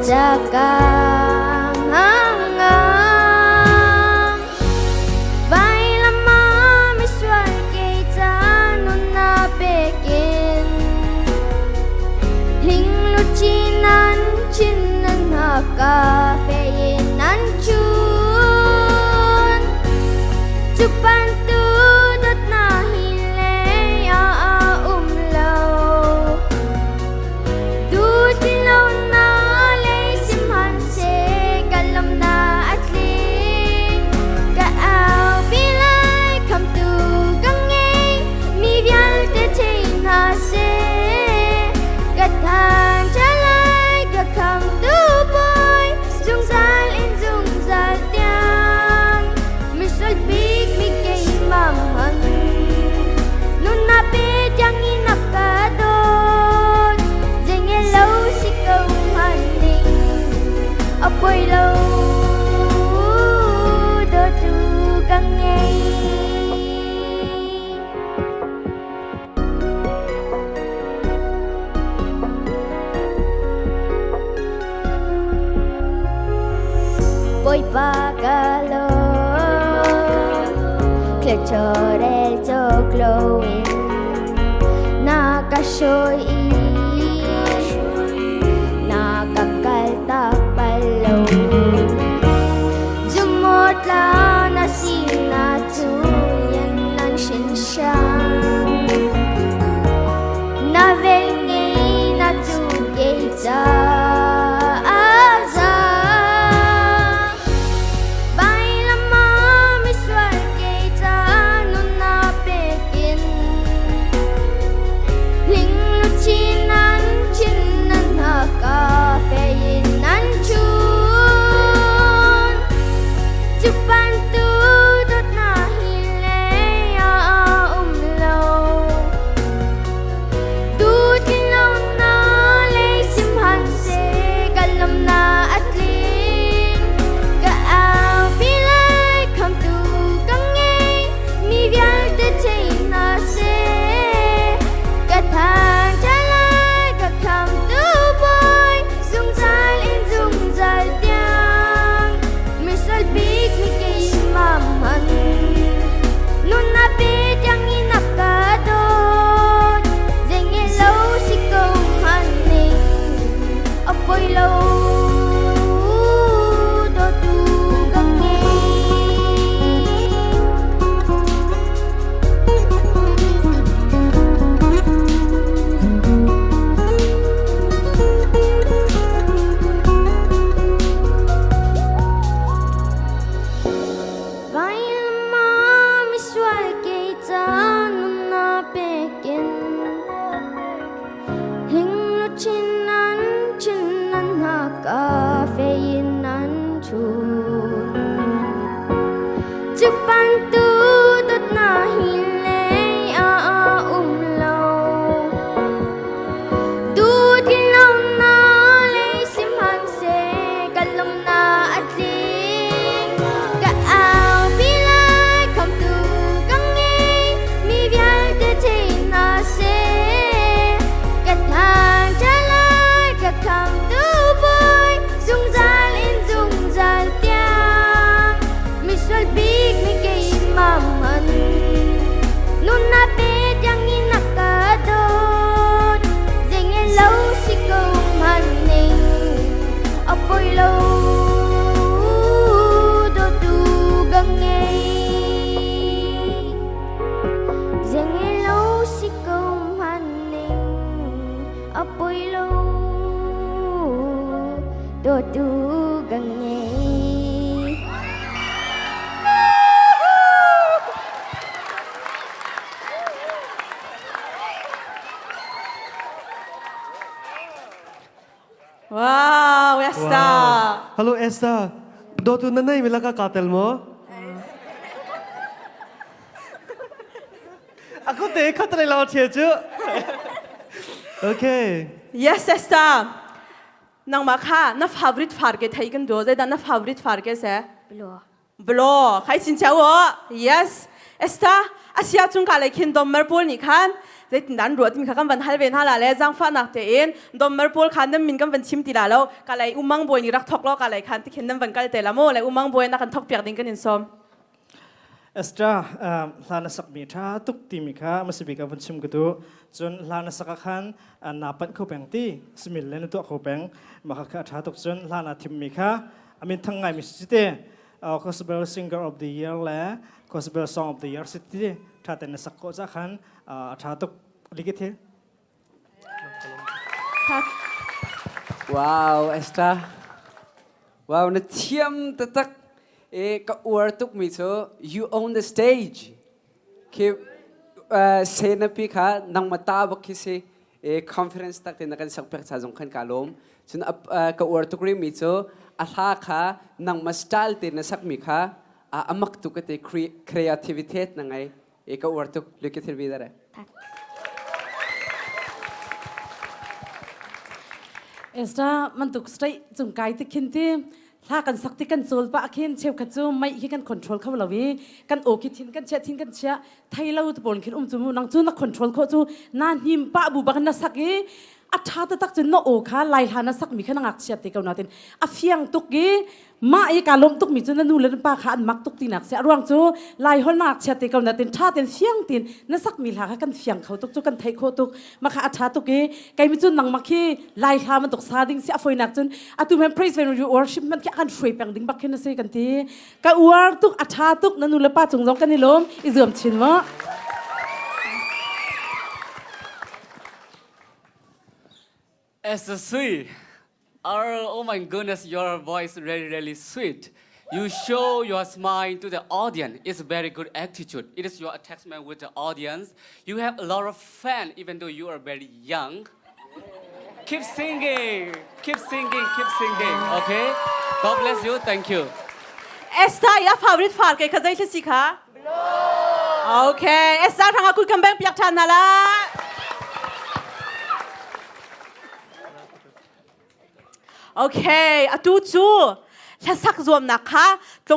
Cakang hangam Vailam ah misual kei ca nun na pekin Hling nan chin nan haka fein nan chun Cu bantu dawtnak hi lei ah a um lo Nunna pe tiangin a ka dawt Zei lo si ko hmanning a poi lo dawtu ka ngei. Bawipa ka lawm Thluachuah cawk loin na ka hruai i na ka kaltak bal lo. Zumawtla na sinak cu lianngan hringhran. Na velngei na cu kei caah za. Vailam ah misual kei ca nun na pekin Hling nan chin nan haka fein nan chun Cu bantu dawtnak hi lei ah um lo Tu thinlung lei sihmanhseh ka lawmnak a tling. Ka aupi lai khamtu ka ngei, mi vialte thei hna seh. Ka thangṭhat lai ka khamtu Bawi, zungzal in zungzal tiang. Misual bik mi keimah hmanh, nunnak pe tiangin a ka dawt. Zei lo si ko hmanning, a poi lo dawtu ka ngei. Vailam ah misual kei ca nunnak pekin Hling nan chin nan haka fein nan chun. Cu bantu dawtnak hi lei ah um lo. Tu thinlungnak lei sihmanhseh ka lawmnak a tling. Ka aupi lai khamtu ka ngei, mi vialte thei hna seh. Ka thangṭhat lai ka khamtu Bawi, zungzal in zungzal tiang. Misual bik mi keimah hmanh, nunnak pe tiangin a ka dawt. Zei lo si ko hmanning, a poi lo dawtu ka ngei. Zei lo si ko hmanning, a poi lo dawtu ka ngei. Wow, Esther. Wow. Hello Esther. Dawtu na nei mi laka ka tel mo? Aku te khat lai lao thie chu. Okay. Yes, Esther. Nangmah kha na favorite far ke thei kan do zeidah na favorite far ke se? Blo. Blo, khai chin chau o. Yes. Esther, asia chung ka lei khin dom mer pawl nih khan. Zeitin dan ruah timi kha kan van hal ve hna la le zaangfahnak tein dommer pawl kha nan min kan van chim ti la lo. Ka lei umang bawi nih rak thok lo ka lei khan tikhin nan van kal te la mu. Le umang bawi na kan thok piak ding kan in sawm. Esther hla na sakmi ṭha tuk timi kha hmasabik ah vun chim ka duh. Cun hla na sak ah khan naa panh kho peng ti simil le na tuah kho peng. Mah kha a ṭha tuk. Cun hla naa thimmi kha a min thang ngaimi si te Gospel Singer of the Year le Gospel Song of the Year si ti ṭha tein na sak khawh cah khan a ṭha tuk. Likit hi. Wow, Esther. Wow, na thiam taktak. E ka uar tuk mi cu you own the stage. Khi senapi kha nangma ta bak khi si. E conference tak te na kan sak pek cha zong khan ka lawm. Cun ka uar tuk ri mi cu a hla kha nangma style te na sak mi kha amak tuk te creativity na ngai. E ka uar tuk. Lykke til videre. Esther mantuk straight cung kai te khin ti hla kan sak ti kan chawl pa khin cheukhat cu mai hi kan control kho lo i kan aw ki thin kan chia thin kan chia thei lo tu pawl khin um cu mu nang cu na control kho cu na hnim pa bu bak na sak i a tha ta tak cun na aw kha lai hla na sak mi kha na ngak chiat te ko na tin a fiang tuk i mah i ka lawm tukmi cu na nu le na pa kha an mak tuk tinak si a ruang cu lai hol na ngakchia te ko na tin tha ten fiang tin na sakmi hla kha kan fiang kho tuk cu kan theih kho tuk ma kha a tha tuk i kei mi cun nangmah khi lai hla man tuk sa ding si a foinak cun atu men praise when you worship man khi kan hruai peng ding bak khin a si kan ti ka uar tuk a tha tuk na nu le pa cung zong kan i lawm i zuam chin mo. As a sweet, oh my goodness, your voice really, really sweet. You show your smile to the audience. It's very good attitude. It is your attachment with the audience. You have a lot of fans, even though you are very young. Keep singing, keep singing, keep singing. Okay? God bless you. Thank you. Esther ya favorite far ke kha zei si kha? Okay, Esther thanga kut kan beng piak than na la. Okay, atu cu hlasak zuamnak kha tlawm.